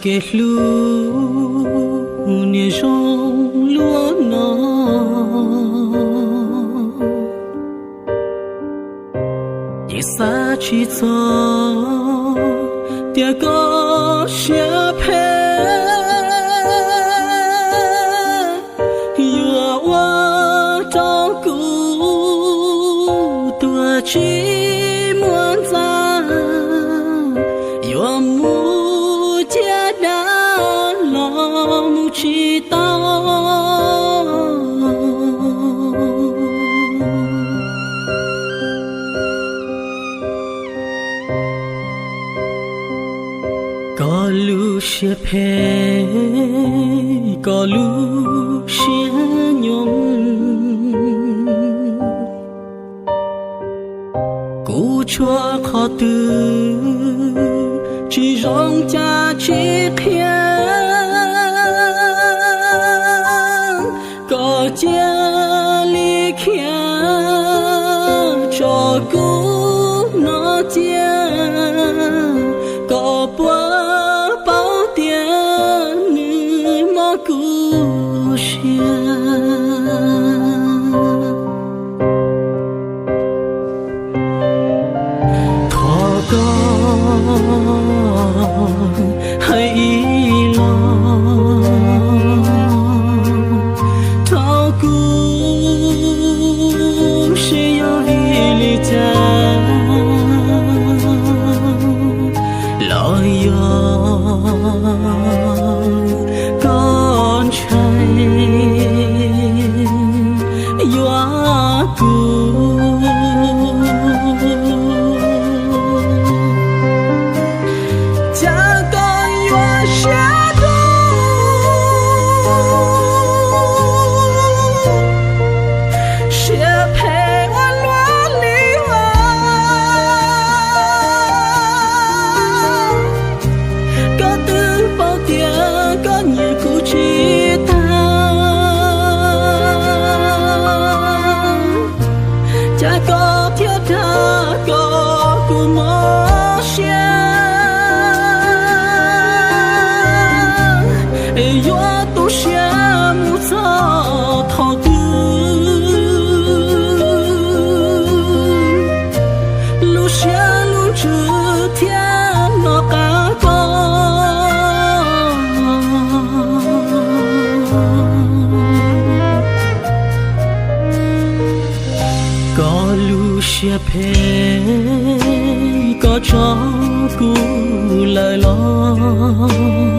Kev hlub niaj zoo luaj no, yeej xav tsis txog tias koj siab phem yuav ua rau kuv tuag tsis muaj ntxa, yuav mus ciaj dab los mus tsis tau. Koj lub siab phem, koj lub siab nyob, kuv tshuav qhov twg tsis zoo cas tsis qhia, koj cia li khiav tso kuv no cia, koj puas paub tias nws mob kuv siab. Thov koj hais ib los rau kuv seb yog vim li cas los yog koj ntshai yuav kuv. Cas koj yuav siab dub siab phem ua luaj li os? Koj twb paub tias koj nyiam kuv tsis tag, cas koj thiaj dag kom kuv mob siab, yuav tu siab mus txog thaum twg lub siab lub ntsws thiaj nov qab koj. Koj lub siab phem koj tso kuv lawm los?